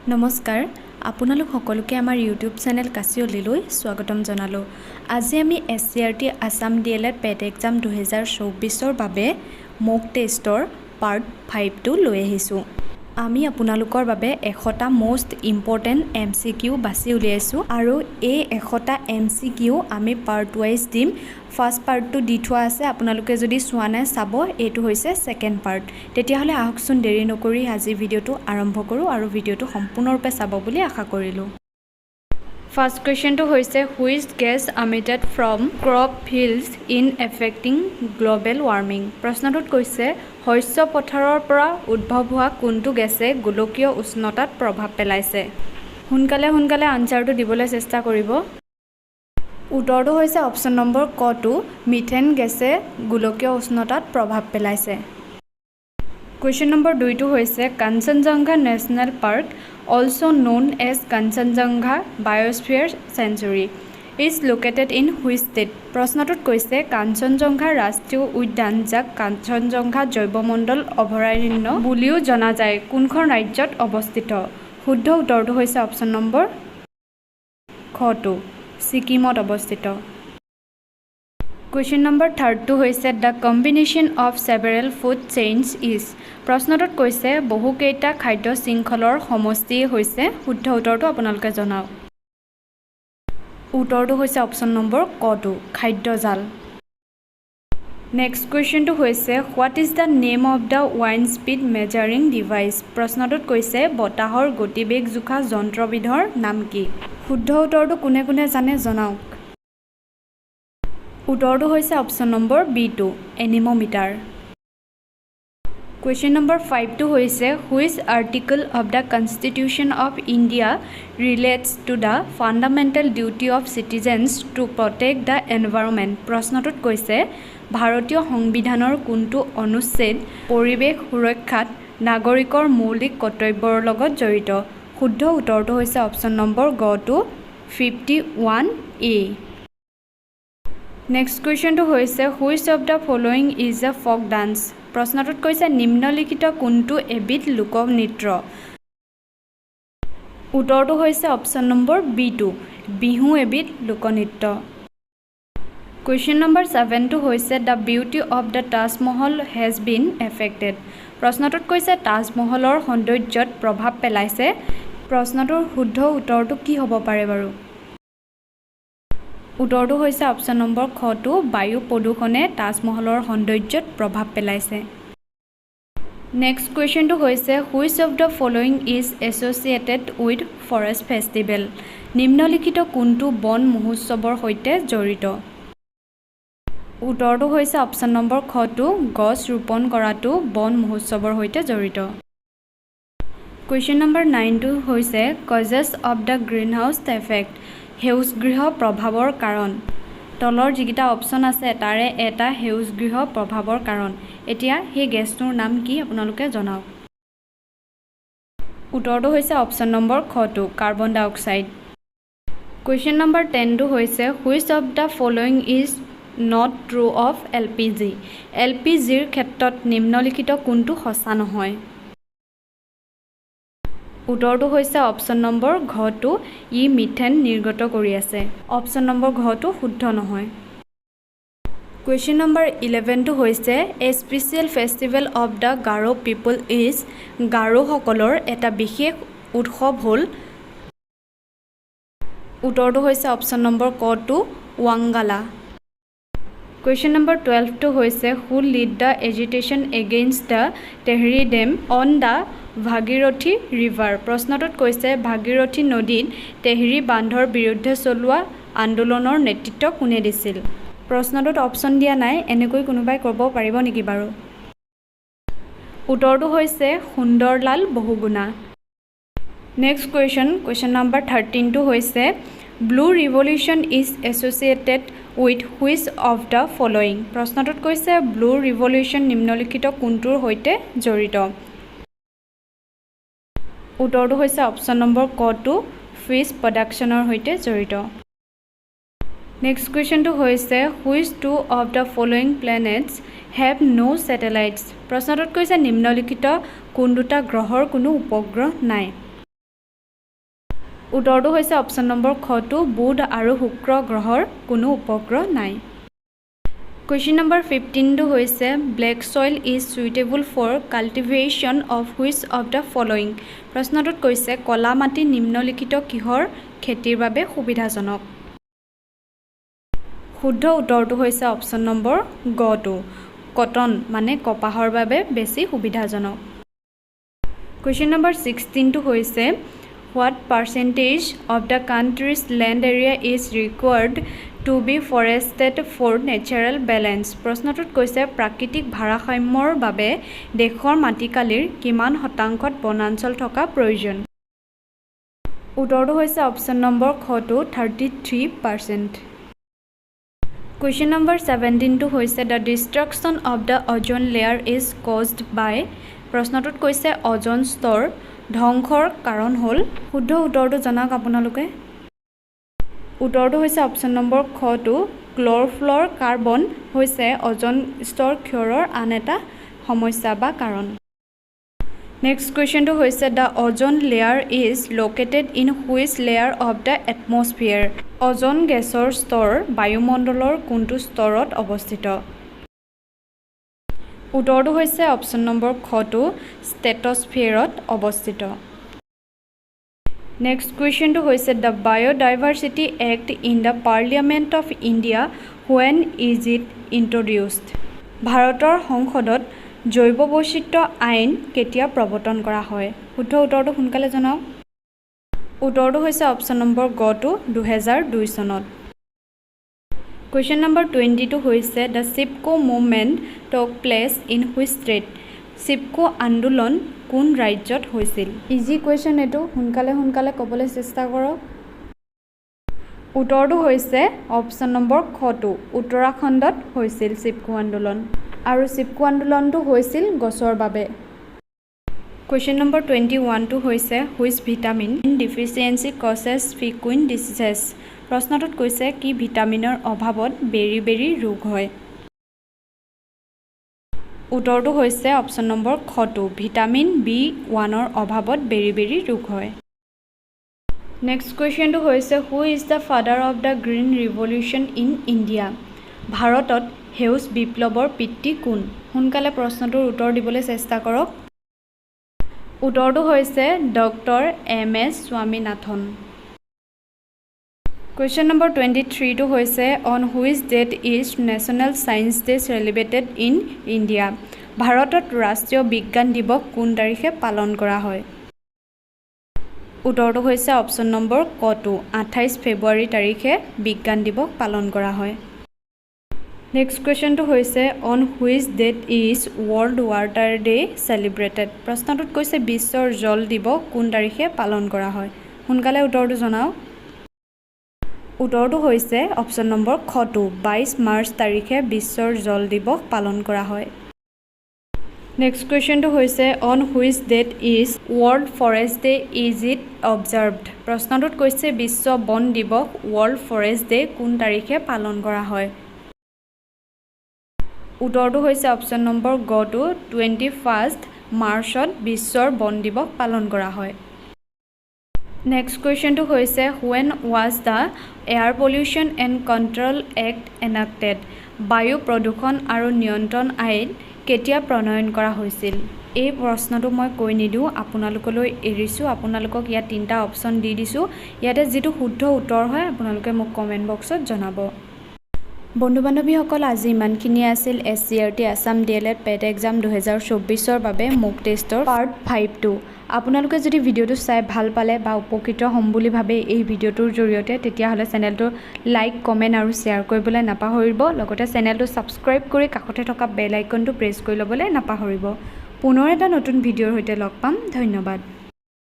নমস্কাৰ, আপোনালোক সকলোকে আমাৰ ইউটিউব চেনেল কাচিয়লিলৈ স্বাগতম জনালোঁ। আজি আমি এছচিইআৰটি আছাম ডিএলএড পেট এক্সাম 2024ৰ বাবে মক টেষ্টৰ পাৰ্ট 5টো লৈ আহিছোঁ। আমি আপোনালোকৰ বাবে 100টা মষ্ট ইম্পৰ্টেণ্ট এমচিকিউ বাছি উলিয়াইছোঁ আৰু এই 100টা এমচিকিউ আমি পাৰ্ট ৱাইজ দিম। ফাৰ্ষ্ট পাৰ্টটো দি থোৱা আছে, আপোনালোকে যদি চোৱা নাই চাব। এইটো হৈছে ছেকেণ্ড পাৰ্ট। তেতিয়াহ'লে আহকচোন, দেৰি নকৰি আজি ভিডিঅ'টো আৰম্ভ কৰোঁ আৰু ভিডিঅ'টো সম্পূৰ্ণৰূপে চাব বুলি আশা কৰিলোঁ। ফাৰ্ষ্ট কুৱেশ্যনটো হৈছে, "Which gas emitted from crop fields is affecting global warming?" প্ৰশ্নটোত কৈছে, শস্য পথাৰৰ পৰা উদ্ভৱ হোৱা কোনটো গেছে গোলকীয় উষ্ণতাত প্ৰভাৱ পেলাইছে? সোনকালে সোনকালে আনচাৰটো দিবলৈ চেষ্টা কৰিব। উত্তৰটো হৈছে অপশ্যন নম্বৰ কটো, মিথেন গেছে গোলকীয় উষ্ণতাত প্ৰভাৱ পেলাইছে। কুৱেশ্যন নম্বৰ 2টো হৈছে, "Kanchenjunga National Park, also known as Kanchenjunga Biosphere Sanctuary, is located in which state?" প্ৰশ্নটোত কৈছে, কাঞ্চনজংঘা ৰাষ্ট্ৰীয় উদ্যান, যাক কাঞ্চনজংঘা জৈৱমণ্ডল অভয়াৰণ্য বুলিও জনা যায়, কোনখন ৰাজ্যত অৱস্থিত? শুদ্ধ উত্তৰটো হৈছে অপশ্যন নম্বৰ খটো, ছিকিমত অৱস্থিত। কুৱেশ্যন নম্বৰ থাৰ্ডটো হৈছে, "The combination of several food chains is." প্ৰশ্নটোত কৈছে, বহুকেইটা খাদ্য শৃংখলৰ সমষ্টি হৈছে। শুদ্ধ উত্তৰটো আপোনালোকে জনাওক। উত্তৰটো হৈছে অপশ্যন নম্বৰ কটো, খাদ্যজাল। নেক্সট কুৱেশ্যনটো হৈছে, "What is the name of the wind speed measuring device?" প্ৰশ্নটোত কৈছে, বতাহৰ গতিবেগ জোখা যন্ত্ৰবিধৰ নাম কি? শুদ্ধ উত্তৰটো কোনে কোনে জানে জনাওক। উত্তৰটো হৈছে অপশ্যন নম্বৰ বিটো, এনিম'মিটাৰ। কুৱেশ্যন নম্বৰ 5টো হৈছে, "Which article of the Constitution of India relates to the fundamental duty of citizens to protect the environment?" প্ৰশ্নটোত কৈছে, ভাৰতীয় সংবিধানৰ কোনটো অনুচ্ছেদ পৰিৱেশ সুৰক্ষাত নাগৰিকৰ মৌলিক কৰ্তব্যৰ লগত জড়িত? শুদ্ধ উত্তৰটো হৈছে অপশ্যন নম্বৰ গটো, 51এ। নেক্সট কুৱেশ্যনটো হৈছে, "Which of the following is a folk dance?" প্ৰশ্নটোত কৈছে, নিম্নলিখিত কোনটো এবিধ লোকনৃত্য? উত্তৰটো হৈছে অপশ্যন নম্বৰ বিটো, বিহু এবিধ লোকনৃত্য। কুৱেশ্যন নম্বৰ 7টো হৈছে, "The beauty of the Taj Mahal has been affected." প্ৰশ্নটোত কৈছে, তাজমহলৰ সৌন্দৰ্যত প্ৰভাৱ পেলাইছে। প্ৰশ্নটোৰ শুদ্ধ উত্তৰটো কি হ'ব পাৰে বাৰু? উত্তৰটো হৈছে অপশ্যন নম্বৰ খটো, বায়ু প্ৰদূষণে তাজমহলৰ সৌন্দৰ্যত প্ৰভাৱ পেলাইছে। নেক্সট কুৱেশ্যনটো হৈছে, "Which of the following is associated with forest festival?" নিম্নলিখিত কোনটো বন মহোৎসৱৰ সৈতে জড়িত? উত্তৰটো হৈছে অপশ্যন নম্বৰ খটো, গছ ৰোপণ কৰাটো বন মহোৎসৱৰ সৈতে জড়িত। কুৱেশ্যন নম্বৰ 9টো হৈছে, "Causes of the greenhouse effect." সেউজগৃহ প্ৰভাৱৰ কাৰণ। তলৰ যিকেইটা অপশ্যন আছে, তাৰে এটা সেউজগৃহ প্ৰভাৱৰ কাৰণ। এতিয়া সেই গেছটোৰ নাম কি আপোনালোকে জনাওক। উত্তৰটো হৈছে অপশ্যন নম্বৰ খটো, কাৰ্বন ডাই অক্সাইড। কুৱেশ্যন নম্বৰ 10টো হৈছে, "Which of the following is not true of LPG?" এলপিজিৰ ক্ষেত্ৰত নিম্নলিখিত কোনটো সঁচা নহয়? উত্তৰটো হৈছে অপশ্যন নম্বৰ ঘটো, ই মিথেন নিৰ্গত কৰি আছে। অপশ্যন নম্বৰ ঘটো শুদ্ধ নহয়। কুৱেশ্যন নম্বৰ 11টো হৈছে, "A special festival of the Garo people is." গাৰোসকলৰ এটা বিশেষ উৎসৱ হ'ল। উত্তৰটো হৈছে অপশ্যন নম্বৰ কটো, ৱাংগালা। কুৱেশ্যন নম্বৰ 12টো হৈছে, "Who led the agitation against the Tehri Dam on the Bhagirathi River?" প্ৰশ্নটোত কৈছে, ভাগীৰথী নদীত তেহৰী বান্ধৰ বিৰুদ্ধে চলোৱা আন্দোলনৰ নেতৃত্ব কোনে দিছিল? প্ৰশ্নটোত অপশ্যন দিয়া নাই। এনেকৈ কোনোবাই ক'ব পাৰিব নেকি বাৰু? উত্তৰটো হৈছে Sunderlal Bahuguna. Next question, question number 13টো হৈছে, "Blue Revolution is associated with which of the following?" প্ৰশ্নটোত কৈছে, ব্লু ৰিভলিউশ্যন নিম্নলিখিত কোনটোৰ সৈতে জড়িত? উত্তৰটো হৈছে অপশ্যন নম্বৰ কটো, ফিছ প্ৰডাকশ্যনৰ সৈতে জড়িত। নেক্সট কুৱেশ্যনটো হৈছে, "Which two of the following planets have no satellites?" প্ৰশ্নটোত কৈছে, নিম্নলিখিত কোন দুটা গ্ৰহৰ কোনো উপগ্ৰহ নাই? উত্তৰটো হৈছে অপশ্যন নম্বৰ খটো, বুধ আৰু শুক্ৰ গ্ৰহৰ কোনো উপগ্ৰহ নাই। কুৱেশ্যন নম্বৰ 15টো হৈছে, Black soil is suitable for cultivation of which of the following? প্ৰশ্নটোত কৈছে, ক'লা মাটি নিম্নলিখিত কিহৰ খেতিৰ বাবে সুবিধাজনক? শুদ্ধ উত্তৰটো হৈছে অপশ্যন নম্বৰ গটো, কটন মানে কপাহৰ বাবে বেছি সুবিধাজনক। কুৱেশ্যন নম্বৰ 16টো হৈছে, What percentage of the country's land area is required to be forested for natural balance? প্ৰশ্নটোত কৈছে, প্ৰাকৃতিক ভাৰসাম্যৰ বাবে দেশৰ মাটিকালিৰ কিমান শতাংশত বনাঞ্চল থকা প্ৰয়োজন? উত্তৰটো হৈছে অপশ্যন নম্বৰ খটো, 33%। কুৱেশ্যন নম্বৰ 17টো হৈছে, The destruction of the ozone layer is caused by? প্ৰশ্নটোত কৈছে, অ'জন স্তৰ ধ্বংসৰ কাৰণ হ'ল? শুদ্ধ উত্তৰটো জনাওক আপোনালোকে। উত্তৰটো হৈছে অপশ্যন নম্বৰ খটো, ক্ল'ৰফ্ল'ৰ কাৰ্বন হৈছে অ'জন স্তৰ ক্ষয়ৰ আন এটা সমস্যা বা কাৰণ। নেক্সট কুৱেশ্যনটো হৈছে, The ozone layer is located in which layer of the atmosphere? Ozone গেছৰ স্তৰ বায়ুমণ্ডলৰ কোনটো স্তৰত অৱস্থিত? উত্তৰটো হৈছে অপশ্যন নম্বৰ খটো, ষ্ট্ৰেটস্ফিয়েৰত অৱস্থিত। নেক্সট কুৱেশ্যনটো হৈছে, The Biodiversity Act in the Parliament of India, when is it introduced? ভাৰতৰ সংসদত জৈৱ বৈচিত্ৰ্য আইন কেতিয়া প্ৰৱৰ্তন কৰা হয়? শুদ্ধ উত্তৰটো সোনকালে জনাওক। উত্তৰটো হৈছে অপশ্যন নম্বৰ গটো, 2002 চনত। কুৱেশ্যন নম্বৰ 20টো হৈছে, The Chipko movement took place in which state? Chipko আন্দোলন কোন ৰাজ্যত হৈছিল? ইজি কুৱেশ্যন এইটো, সোনকালে সোনকালে ক'বলৈ চেষ্টা কৰক। উত্তৰটো হৈছে অপশ্যন নম্বৰ খটো, উত্তৰাখণ্ডত হৈছিল চিপকো আন্দোলন আৰু চিপকো আন্দোলনটো হৈছিল গছৰ বাবে। কুৱেশ্যন নম্বৰ 21টো হৈছে, Which vitamin deficiency causes frequent diseases? প্ৰশ্নটোত কৈছে, কি ভিটামিনৰ অভাৱত বেৰি বেৰি ৰোগ হয়? উত্তৰটো হৈছে অপশ্যন নম্বৰ খটো, ভিটামিন বি 1ৰ অভাৱত বেৰি বেৰি ৰোগ হয়। নেক্সট কুৱেশ্যনটো হৈছে, Who is the father of the Green Revolution in India? ভাৰতত সেউজ বিপ্লৱৰ পিতৃ কোন? সোনকালে প্ৰশ্নটোৰ উত্তৰ দিবলৈ চেষ্টা কৰক। উত্তৰটো হৈছে doctor M S Swaminathan. Question number 23টো হৈছে, On which date is National Science Day celebrated in India? ভাৰতত ৰাষ্ট্ৰীয় বিজ্ঞান দিৱস কোন তাৰিখে পালন কৰা হয়? উত্তৰটো হৈছে অপশ্যন নম্বৰ কটো, 28 ফেব্ৰুৱাৰী তাৰিখে বিজ্ঞান দিৱস পালন কৰা হয়। নেক্সট কুৱেশ্যনটো হৈছে, On which date is World Water Day celebrated? প্ৰশ্নটোত কৈছে, বিশ্বৰ জল দিৱস কোন তাৰিখে পালন কৰা হয়? সোনকালে উত্তৰটো জনাওক। উত্তৰটো হৈছে অপশ্যন নম্বৰ খটো, 22 মাৰ্চ তাৰিখে বিশ্বৰ জল দিৱস পালন কৰা হয়। নেক্সট কুৱেশ্যনটো হৈছে, On which date is World Forest Day is it observed? প্ৰশ্নটোত কৈছে, বিশ্ব বন দিৱস, ৱৰ্ল্ড ফৰেষ্ট ডে কোন তাৰিখে পালন কৰা হয়? উত্তৰটো হৈছে অপশ্যন নম্বৰ গটো, 21 মাৰ্চত বিশ্বৰ বন দিৱস পালন কৰা হয়। নেক্সট কুৱেশ্যনটো হৈছে, When was the Air Pollution and Control Act enacted? বায়ু প্ৰদূষণ আৰু নিয়ন্ত্ৰণ আইন কেতিয়া প্ৰণয়ন কৰা হৈছিল? এই প্ৰশ্নটো মই কৈ নিদিওঁ, আপোনালোকলৈ এৰিছোঁ। আপোনালোকক ইয়াত তিনিটা অপশ্যন দি দিছোঁ। ইয়াতে যিটো শুদ্ধ উত্তৰ হয়, আপোনালোকে মোক কমেণ্ট বক্সত জনাব। বন্ধু বান্ধৱীসকল, আজি ইমানখিনিয়ে আছিল S C R T Assam D L add PET exam 2024ৰ বাবে মক টেষ্টৰ পাৰ্ট 5টো। আপোনালোকে যদি ভিডিঅ'টো চাই ভাল পালে বা উপকৃত হ'ম বুলি ভাবে এই ভিডিঅ'টোৰ জৰিয়তে, তেতিয়াহ'লে চেনেলটো লাইক, কমেণ্ট আৰু শ্বেয়াৰ কৰিবলৈ নাপাহৰিব। লগতে চেনেলটো ছাবস্ক্ৰাইব কৰি কাষতে থকা বেল আইকনটো প্ৰেছ কৰি ল'বলৈ নাপাহৰিব। পুনৰ এটা নতুন ভিডিঅ'ৰ সৈতে লগ পাম। ধন্যবাদ।